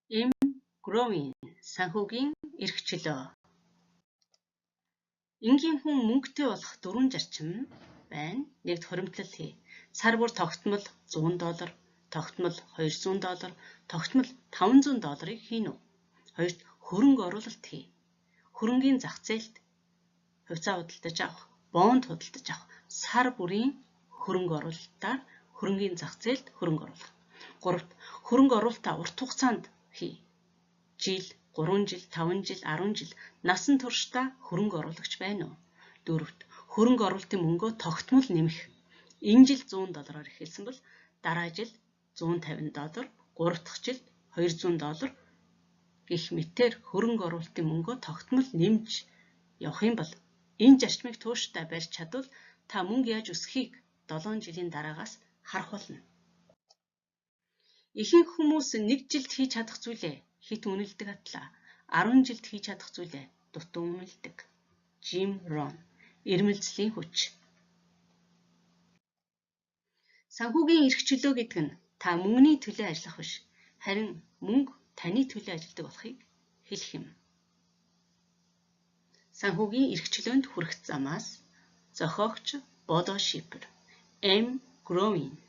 M Growing санхүүгийн эрх чөлөө. Энгийн хүн мөнгөтэй болох дөрвөн зарчим байна. Нэгд, хуримтлал хий. Сар бүр тогтмол 100 доллар, тогтмол 200 доллар, тогтмол 500 долларыг хийнэ үү? Хоёрт, хөрөнгө оруулалт хий. Хөрөнгийн зах зээлд хувьцаа худалдаж авах, бонд худалдаж авах, сар бүрийн хөрөнгө оруулалтаар хөрөнгийн зах зээлд хөрөнгө оруулах. Гуравт, хөрөнгө оруулалтаа урт хугацаанд хий. Жил, 3 жил, 5 жил, 10 жил насан туршдаа хөрөнгө оруулагч байна уу? Дөрөвт, хөрөнгө оруулалтын мөнгөө тогтмол нэмэх. Энэ жил 100 доллараар эхэлсэн бол дараа жил 150 доллар, 3 дахь жилд 200 доллар гэх мэтээр хөрөнгө оруулалтын мөнгөө тогтмол нэмж явах юм бол энэ зарчмыг тууштай барьж чадвал та мөнгө яаж өсөхийг 7 жилийн дараагаас харах болно. Ихэнх хүмүүс нэг жилд хийж чадах зүйлээ хэт үнэлдэг атлаа 10 жилд хийж чадах зүйлээ дутуу үнэлдэг. Jim Rohn. Ирмэлзлийн хүч. Санхүүгийн эрх чөлөө гэдэг нь та мөнгөний төлөө ажиллах биш, харин мөнгө таны төлөө ажилладаг болохыг хэлэх юм. Санхүүгийн эрх чөлөөнд хүрэх замаас зохиогч Бодо Шипер. M Growing.